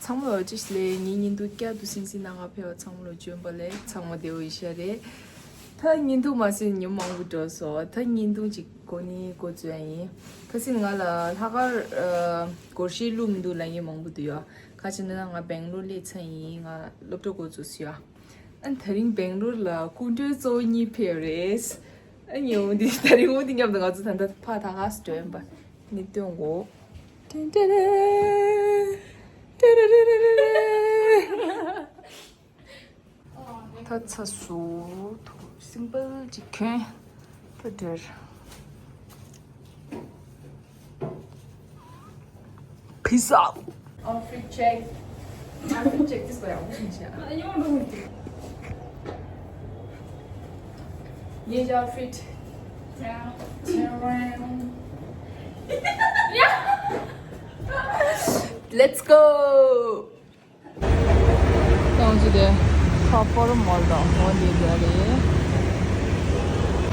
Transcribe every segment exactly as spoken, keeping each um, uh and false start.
ཚང་མ་ལ་ཅི་ཞིག་ལས། ངའི་བརྙན་ཐུང་བསྐྱར་དུ་སིང་སིང་ནང་ང་ཕེབས་པ་ཚང་མ་ལ་བྱོན་པ་ལས་ཚང་མ་བདེ་པོ་ཡིན་ཤག་རེད། ད་བརྙན་ཐུང་མ་ཟིན་ཉིན་མང་པོ་འགྲོ་སོང་། ད་བརྙན་ཐུང་ཅིག་གོ་ནི་འགོ་འཛུགས་ཡ་ཡིན། ཁ་སང་ང་ལ་ལྷག་དཀར་ཨ་སྒོར་གཞས་བླུགས་མི་འདུག་ལབ་མཁན་མང་པོ་འདུག་ཡ། ག་ཅི་ན་ང་སྦེང་ལོར་སླེབས་ཚར་ཡིན། ང་སློབ་གྲྭ་འགོ་འཛུགས་སོང་ཡ། ཨ་ནི་དེ་རིང་སྦེང་ལོར་ལ་སྐུ་མགྲོན་གཙོ་བོ་གཉིས་ཕེབས་རེད། ཨ་ནི་འོ་འདི་ད་རིང་འོ་འདི་མཉམ་དུ་ང་ཚོ་ད་ལྟ་ཕར་ད་ག་སེ་འགྲོ་ཡིན་པ་ནི་སྟོན་གོ། ཏན་ཏན་ཏན་ཏན་ཏན། ད་ཚ་སུ་སིམ་པལ་ཅིག་གྱོན། ད་འདྲེར། Peace out. Outfit check. Outfit check this way. Yes, outfit. Yeah. Let's go. ཏང་ཅི་དེ་ཕ་ཕོ་རམ་མོལ་དང་འོ་འདི་འདྲ་རེད།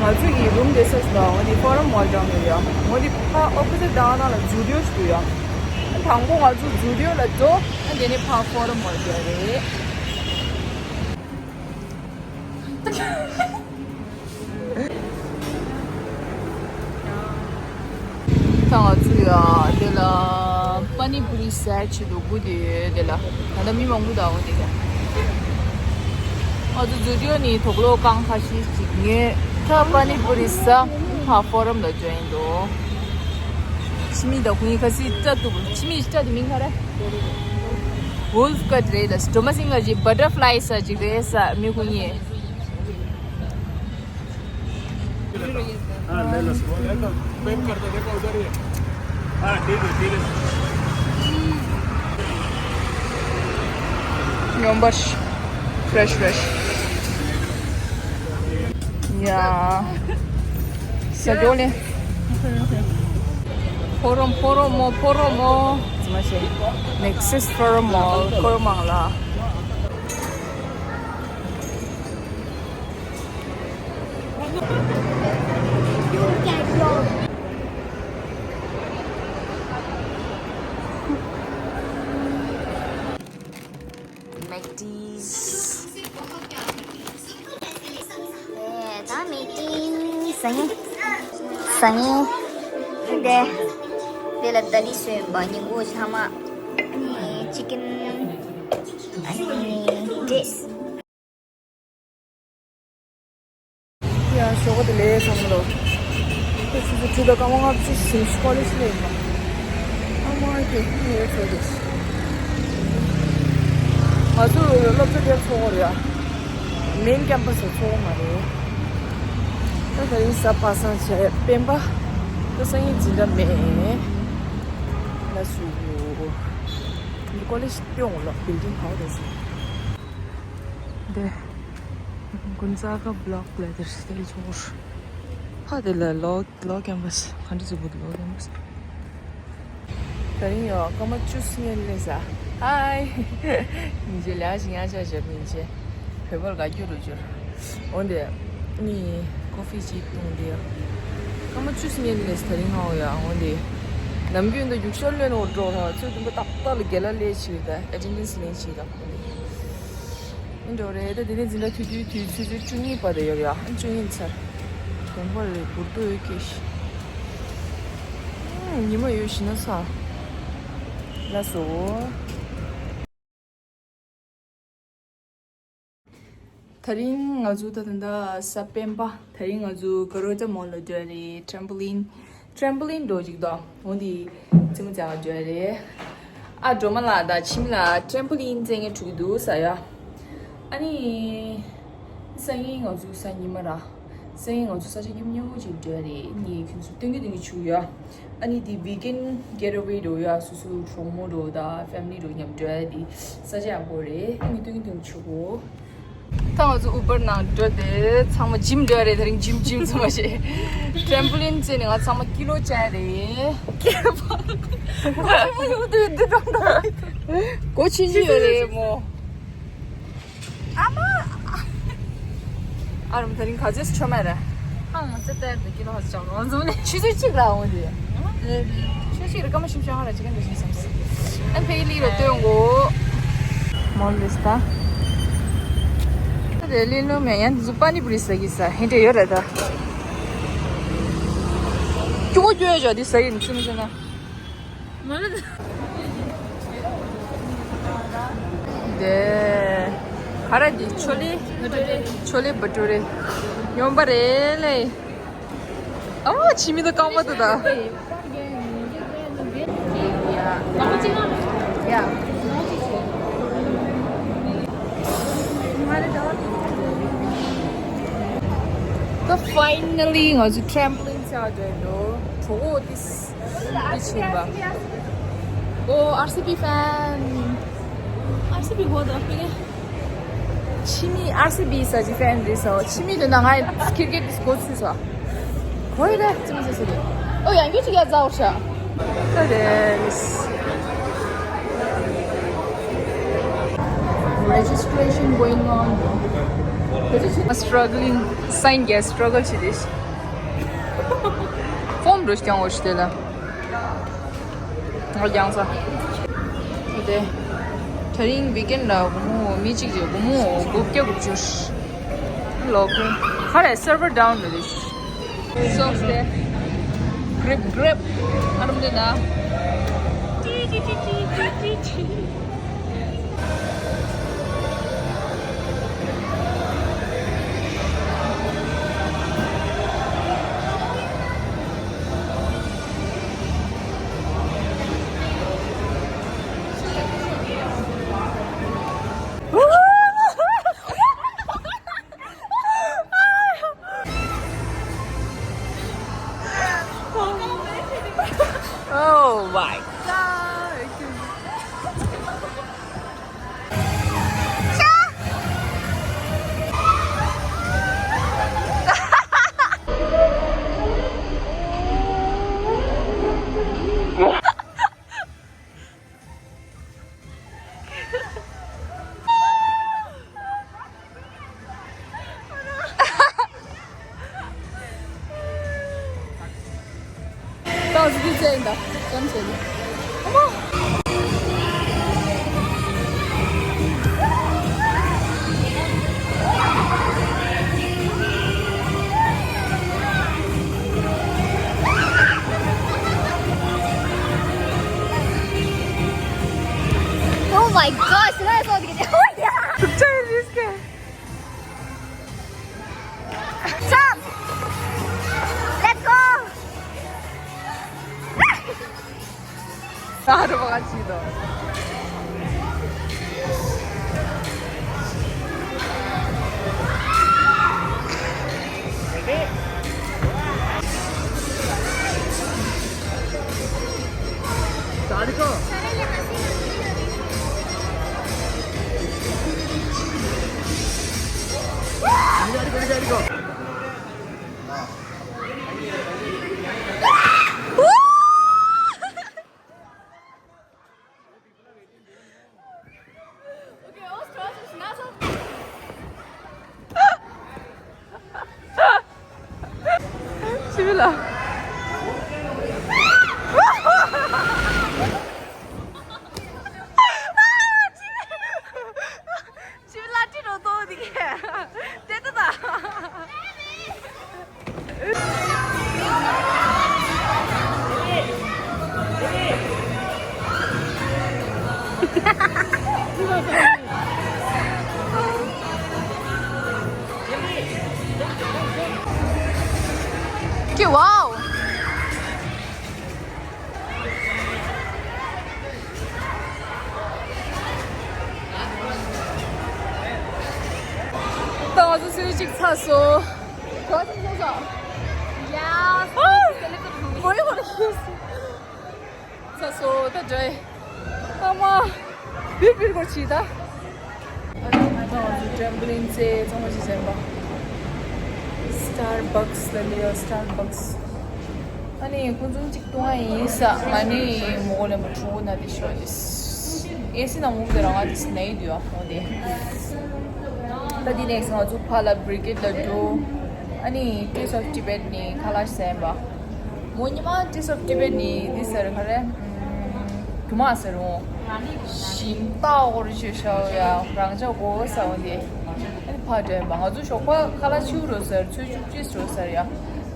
ང་ཚོ་གི་རུམ་དེ་སོ་སོ་དང་འོ་འདི་ཕོ་རམ་མོལ་དང་རེད་ཡ། འོ་འདི་ཕ་ཨོ་པོ་ཟིཊ་དང་ནང་ལ་ཛུ་ཌི་ཡོ་ཞིག་འདུག་ཡ། དང་པོ་ང་ཚོ་ཛུ་ཌི་ཡོ་ལ་འགྲོ། ཨ་དེ་ནས་ཕ་ཕོ་རམ་མོལ་དེ་རེད། ད་ང་ཚོ་ཡ་དེ་ལ་པ་ནི་པུ་རི་ཟ་ཆེད་དུ་སྒུག་བསྡད་ཡོད། དེ་ལ་ད་ལྟ་མི་མང་པོ་འདུག་འོ་དེ་ལ། ང་ཚོ་ཛུ་ཌི་ཡོ་ནས་དུག་ལོག་རྐང་ཁ་ཤས་ཅིག་ཉོས། ད་པ་ནི་པུ་རི་ཟ་ཕར་ཕོ་རམ་ལ་འགྲོ་ཡིན་འདུག་ཕྱི་མིག་དང་ཁོ་གཉིས་ཁ་སིལ་སྐྲ་གཏུབ། ཕྱི་མིག་སྐྲ་དེ་མིང་ག་རེ། Wolf cut རེད་ལ། སྒྲོལ་མ་སེང་གེ་ཅིག་butterfly ཟ་ཅིག་རེད་ཟ་མི་ཁོ་གཉིས། हाँ, ले लो। देखो, पैक कर दो, देखो उधर ही है। हाँ, ठीक है, ठीक है। ཡོང་འབའ་ཤི། Fresh, fresh. ཡ། ས་ཇོ་ལེ། ཕོ་རོམ་ཕོ་རོམ་མོ་ཕོ་རོམ་མོ། ཙི་མ་ཤེ། Next is ཕོ་རོམ་མོལ། ཕོ་རོམ་མང་ལ། Mcd's. ད་མི་ཏིང་ཟ་ངེ་ཟ་ངེ་འདི་འདི་ལ་ད་ལི་སོན་པ་ཉིན་གུང་ཚང་མ་ཨ་ནི་ཅི་ཀན་ཨ་ནི་འདྲེས། ཡ་ཞོགས་པ་དེ་ལས་བསམ་བློ། ཁོ་ཆུ་ཚོད་དྲུག་དང་སྐར་མ་ལྔ་བཅུ་ཞིག་ཀོ་ལེཇ་ལ་ཡིན་པ། ཨ་མ་ཁྱོད་ངའི་ཚོད་དེ། ང་ཚོ་སློབ་གྲྭ་དེར་ཚོགས་རེད་ཡ། མེན་ཀེམ་པ་སར་ཚོགས་མ་རེད། ད་ད་རིང་གཟའ་པ་སངས་བྱས་སྤེན་པ། ད་སང་ཉིན་འཛིན་གྲྭ་མེད། ལ་སུ། འདི་ཀོ་ལེཇ་སྟོན་འོང་ལ་བིལ་ཌིང་ཧའུ་རེད་ཟེར། འདི། གུན་ཛ་ཀ་བྷ་ལོག་ལབ་དེར་སྟེར་ཆོག་ཧ་དེ་ལ་ལོ་ལོ་ཀེམ་པ་སི་ག་འདྲ་ཟེར་བུ་ལོ་ཀེམ་པ་སི། ད་རིང་ཡོ་སྐར་མ་བཅུ་སྔོན་ལས་ས། ཧའི། ཉིན་བྱེད་ལས་ཞིང་ཡ་ཆ་བཞག་ཉིན་བྱེད། བོད་པར་དགའ་སྐྱོ་རུ་འབྱོར། འོན་ཏེ། ནི། ཀོ་ཕི་ཅིག་བཏུང་སྟེ། སྐར་མ་བཅུ་སྔོན་ལས་ས་ད་རིང་ང་འོ་ཡ་འོན་ཏེ། ནམ་རྒྱུན་འདི་རྒྱུགས་ཤར་ལོན་འོར་འགྲོ་ར་ཚོད་དུམ་པ་ཏག་ཏག་ལ་རྒྱལ་ལ་ལས་ཕྱིར་ད་ཨེ་ཊེན་ཌེན་སི་ལེན་ཕྱིར་ད། འདྲ་རེད། ད་དེ་ནས་འཛིན་གྲྭ་དུས་དུས་དུས་ཆུ་ཚོད་བཅུ་གཉིས་བར་དུ་ཡོད་ཡ། བཅུ་གཉིས་ཚར། དགོངས་པ་རེད་འབུར་ཏོ་ཡོད་ཀྱི་ཤི། ཉི་མ་ཡོད་ཤི་ན་ས། ལ་སོ། ད་རིང་ང་ཚོ་ད་ད་ད་ས་སྤེན་པ། ད་རིང་ང་ཚོ་ག་རོ་ཏ་མོལ་ལ་འགྲོ་རེད། ཊེམ་པོ་ལིན། ཊེམ་པོ་ལིན་འགྲོ་ཅིག་དང་འོ་འདི་རྩེད་མོ་རྩེ་བ་འགྲོ་རེད། ཨ་སྒྲོལ་མ་ལགས་དང་འཆི་མེད་ལགས་ཊེམ་པོ་ལིན་རྩེད་མཁན་ཐུག་གི་འདུག་ས་ཡ། ཨ་ནི་སང་ཉིན་ང་ཚོ་གཟའ་ཉི་མ་ར། སང་ཉིན་ང་ཚོ་ས་ཆ་ཉུང་ཉུང་ཅིག་འགྲོ་རེད། ནི་ཁྱོད་ཚོ་སྟོན་གི་སྟོན་གི་བྱུང་ཡ། ཨ་ནི་འདི་ཝིག་ཨེན་གེ་ཊི་ཝེ་འགྲོ་ཡ། སོ་སོ་གྲོགས་མོ་འགྲོ་དང་ཕེ་མི་ལི་འགྲོ་མཉམ་འགྲོ་ཡ། འདི་ས་ཆ་ཡག་པོ་རེད། ཨ་ནི་སྟོན་གི་སྟོན་གི་བྱུང་གོ། ད་ང་ཚོ་ཨུ་བར་ནང་འགྲོ་དེ་ཚང་མ་ཇིམ་འགྲོ་རེད། དེ་རིང་ཇིམ་ཇིམ་ཚང་མ་བྱེད། ཊེམ་པོ་ལིན་རྩེ་ནས་ང་ཚང་མ་ཀི་ལོ་བཅག་རེད། སྒོ་ཕྱེ་རྒྱུ་ཡོད་རེད་མོ། ཨ་མ། ཨ་རམ་དེ་རིང་ག་ཚོད་ཆོ་མེད་རེད། ཨ་ང་ཚོ་ལྟར་དུ་ཀི་ལོ་ཧ་ཅང་ལོ་འཛོམས་ནས། ཆུ་ཚོད་གཅིག་ལ་འོང་དེ། ཆུ་ཚོད་གཅིག་ལ་སྐར་མ་བཞི་བཅུ་ཧ་ར་ཅིག་ག་འདྲ་ཞིག་བསམ་སྲིད། ཨན་ཕེ་ལི་རོ་ཏོན་གོ། མོལ་ལིས་ད། ད་དེ་ལི་ནུ་མེ་ཡན་ཛུ་པ་ནི་པུ་རི་ཟ་གི་ས་ཧིན་ཏེ་ཡོད་ར་ད། ཀྱུ་གོ་ཀྱུ་ཡོད་ཇོ་དི་ཟ་ཡིན་ཙི་མི་ཟ་ན། མོལ་ལིས། དེ། ཧ་ར་དི་ཆོ་ལེ། ཆོ་ལེ་བ་ཏུ་རེ། ཉོམ་པ་རེ་ལེ། ཨ་མ་ཕྱི་མི་དང་རྐང་པ་དུ་ད། ད་finally ང་ཚོ་trampoline ཆགས་འགྲོ་འགྲོ་གྲོགས་པོ་དེ་དེ་ཕྱིན་པ། ཨོ་ཨར་སི་བི་ཕན། ཨར་སི་བི་གོ་ད་ཕི་ལེ། ཕྱི་མི་ཨར་སི་བི་ས་ཅི་ཕན་རེད་ས། ཕྱི་མི་དུ་ན་ང་ཁིར་ཀེ་ཊི་སྒོ་ཚུད་ས། གོ་ཡི་ད་ཅི་མི་ཟེར་ས་རེད། ཨོ་ཡང་རྒྱུ་ཅིག་ཡ་ཛའོ་ཤ། ད་རེད། Registration going on. Registration. Struggling. Sign gas struggle ཆེ་དེ། ཕོམ་རུ་ཀྱང་འོ་ཤི་དེ་ལ། ང་རྒྱང་ས། དེ། ད་རིང་weekend ལ་སྒོར་མོ་མི་གཅིག་གིས་སྒོར་མོ་དགུ་བརྒྱ་དགུ་བཅུ། ལོག་གི། ཁ་རེ་server down རེད། Socks དེ། Grip grip ཨ་རུམ་དེ་ན། ཏི་ཏི་ཏི། Oh my god. ཏང་སི་ཀི་ཅན་ད་ཅམ་ཅན། ཨ་མ། Oh my gosh, that's all they get. Oh yeah. Jump! Let's go! ད་རུ་བ་ཅི་དོ། ཆི་བི་ལ། ཆི་བི་ལ་ཏི་རོ་ཏོ་དི་གེ། ཏེ་ཏ་ཏ། ཀི་ཝའོ། ད་ང་ཚོ་སུ་གཅིག་ཚར་སོང་། ག་ཚོད་ཚར་སོང་། ཡ། ཧོ་ཧོ་ཧོ། ཚར་སོང་ད་འདྲ། ཨ་མ། བིར་བིར་སྐོར་བྱེད་ད། ཨ་ནི་ང་ཚོ་ཊེམ་པོ་ལིན་རྩེ་གཙང་མ་ཞིག་ཟིན་པ། Starbucks ལ་ལས་Starbucks། ཨ་ནི་ཁོང་ཚོ་གཅིག་གཏོང་ཡ་ཡིན་ས། ང་ནི་མོ་གོ་ལེན་པ་ཁྲུ་ན་དེ་ཤོ་ཡིས། ཨེ་སི་ནང་མུག་དེ་རང་ང་དེ་སི་ནའི་དུ་ཡ་ཧོ་དེ། ད་དེ་ནེགས་ང་ཚོ་ཕ་ལ་བྷི་རི་ཀེད་ལ་འགྲོ། ཨ་ནི་Taste of Tibet ནི་ཁ་ལག་ཟིན་པ། མོ་ཉི་མ་Taste of Tibet ནི་དེ་ཟེར་ག་རེ། རྒྱུ་མ་ཟེར་འོང་། ཞིམ་ཏག་འོར་ཆོས་ཤའོ་ཡ། རང་ཅག་གོ་ས་འོང་དེ། ཨ་ནི་ཕ་དྲན་པ་ང་ཚོ་ཞོགས་པ་ཁ་ལག་ཆུ་རོ་ཟེར་ཚོད་བཅུ་གཅིག་རོ་ཟེར་ཡ།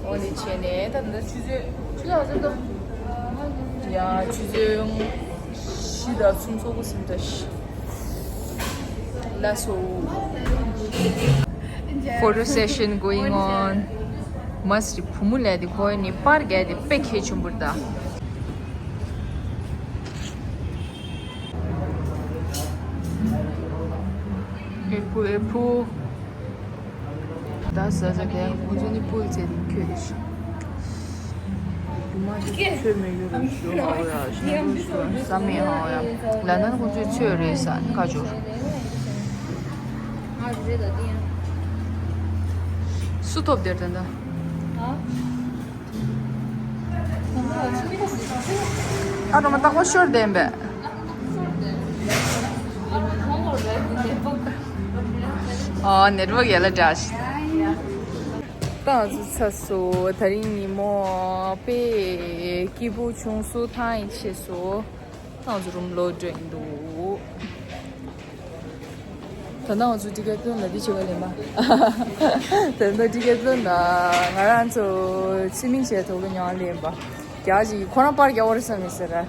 འོ་ནི་བྱས་ནས་ད་ད་ཆུ་ཚོད་ཆུ་ཚོད་ཟེར་ད། ཡ་ཆུ་ཚོད་བཞི་དང་ཚུན་ཚོད་གོ་སིམ་ད་ཤི། ལ་སོ། Photo session going on. མ་སི་བུ་མོ་ལས་དེ་ཁོའི་ནི་པར་རྒྱག་དེ་དཔེ་ཁེ་ཆུང་པོར་ད། ཨེ་ཕུ་ཨེ་ཕུ། ད་ཟ་ཟ་དེ་ཁོང་ཚོ་ནི་ཕུལ་ཚེ་ཁྱོད་རེ་ཤི། རྒྱུ་མ་དེ་ཚོད་མི་ཡོད་རུ་ཞུ་ཧ་ཡ་ཞུ་ཧ་ཡ་ས་མེད་ཧ་ཡ། ལ་ན་ཁོང་ཚོས་ཚོད་རེད་ས་ཁ་སྦྱོར། སུ་ཐོབ་དེར་ད་ད། ཨ་རོ་མ་ཏག་པོ་ཤོར་བསྡད་པས། ཨ་ནེཊ་ཝརཀ་ཡ་ལ་འདྲ་ཞིག་ད་ང་ཚོ་ཚ་སོ་ད་རིང་ཉིན་མོ་དཔེ་སྐྱིད་པོ་བྱུང་སོ་ཐང་ཡིན་ཆེ་སོ། ད་ང་ཚོ་རུམ་ལོག་འགྲོ་ཡིན་འདུག་ད་ལྟ་ང་ཚོ་ཊི་ཀེ་ཊི་ལོན་ལ་འདི་བྱེད་པ་ལེན་པ། ད་ལྟ་ཊི་ཀེ་ཊི་ལོན་ལ་ང་རང་ཚོ་ཚེ་མིང་བྱས་ཐོག་ལ་ཉོ་བ་ལེན་པ། རྒྱ་ཅིག་ཁོ་རང་པར་རྒྱག་བར་བསམ་མི་ཟེར་ར།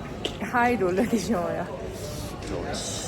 ཧའི་རོ་ལ་དེ་བྱུང་ཡ།